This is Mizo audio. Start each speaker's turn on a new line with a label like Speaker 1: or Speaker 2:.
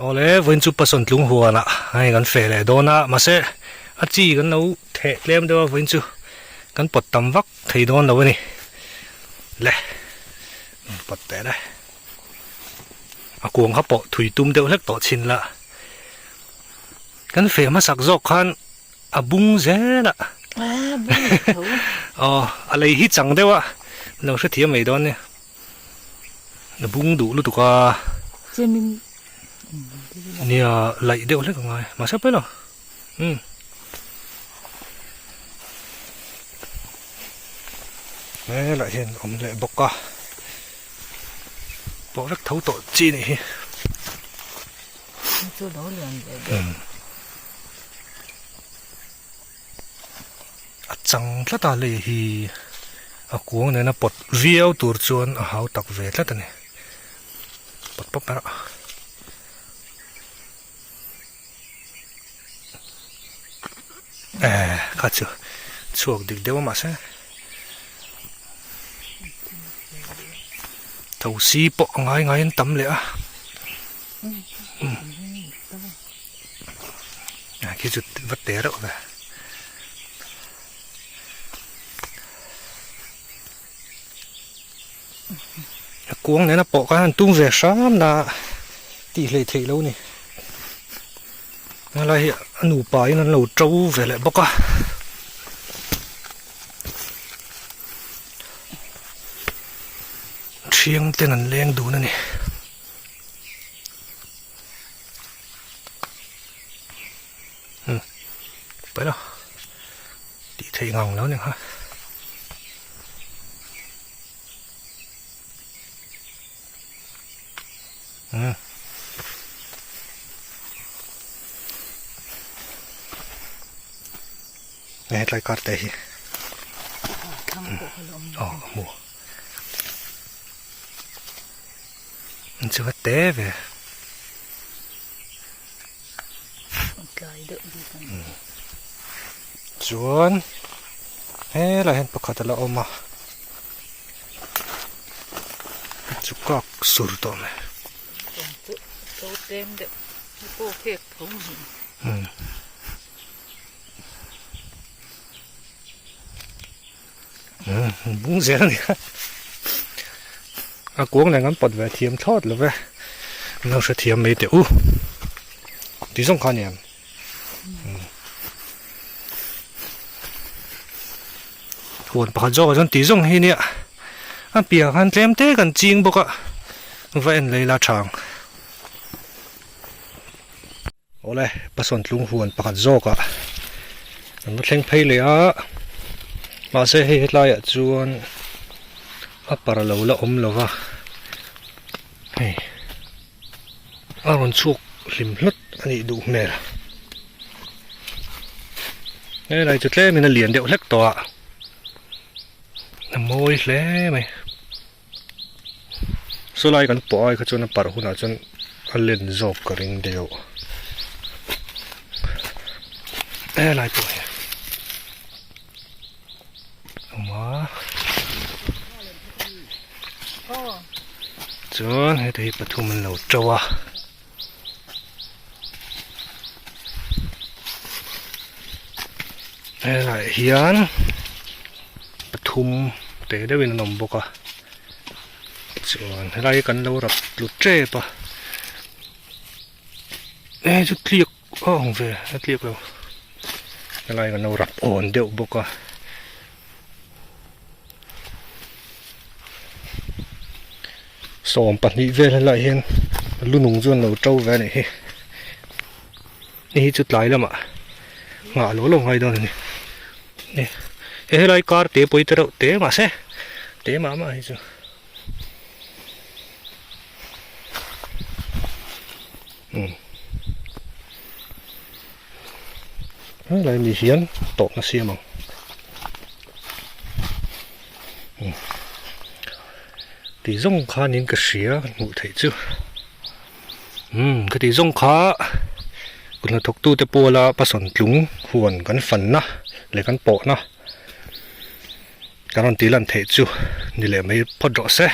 Speaker 1: Awle vawiin chu Pasawn tlung huanah hei kan feh leh dawn a, mahse a chi kan lo theh tlem deuh a vawiin chu kan pawt tam vak thei dawn lo a ni. Le pawt teh le. A kuang kha pawh thui tum deuh hlek tawh chhin la. Kan feh hmasak zawk khan a bung zel a. Aw a lei hi chang deuh a, lo hrethiam mai dawn nia. A bung duh lutuk a. Nia laih deuh hlek a ngai mahse pawi lo umm. Helaiah hian awm leh bawk a pawh vek tho tawh chi a nih hi. A chang tlat a lei hi a kuang nena pawt viau tur chuan a hau tak ve tlat a ni pawt pawp mai a eh kha chu chhuak dik deuh a mahse thosi pawh a ngai ngai an tam leh a a khi chu va te reuh ve a kuang nena pawh khan an tum ve hram na tih hleih theih lo ni helai hi a nupa in an lo to ve leh bawk a thiang ten an leng dun a ni. Paih lo tih theih ngang lo nia kha umm hetlai kar te hi aw a hmu. An chu va te ve.
Speaker 2: Tlai deuh bik a ni.
Speaker 1: Chuan helaiah hian pakhat a la awm a. Chu kak sur tawh mai.
Speaker 2: Chu to tlem deuh hi pawh phek tho mai.
Speaker 1: Bung zel a ni kha a kuang nen kan pawt ve thiam thlawt lo ve an lo hrethiam mai teh u tih zawng kha a ni ang huan pakhat zawkah chuan tih zawng hi nia a piah khan tlem te kan ching bawk a va en lei la tha ang. Awle, Pasawn tlung huan pakhat zawkah an va thleng phei leh a, mahse hei hetlaiah chuan a par lo la awm lo va, hei a rawn chhuak hlim hlawt a nih duh hmel. Helai chu tlemin a lian deuh hlek tawh a, a mawi hle mai. Saw lai kan pawh ai kha chuan a parh hunah chuan a len zawk ka ring deuh helai pawh hi awm a chuan heta hi pathum an lo to a. Helaiah hian pathum te deuhin an awm bawk a chuan helai hi kan lo rap tlu tep a hei chu tliak a awm ve a tliak lo helai kan lo rap awn deuh bawk a. 22 vel helaiah hian lu nung chu an lo to ve a nih hi hei hi chu tlai lamah nghah lo lo ngai dawn a ni he helai kar te pawi te reuh te mahse te mah mah hi chu umm helai mi hian tawpna siam ang. Tih zawng khanin ka hria hmuh theih chu umm ka tih zawng kha kut hnathawktute pawla pasawn tlung huan kan fanna leh kan pawhna kan rawn tih lan theih chu ni leh mai phawt rawh se.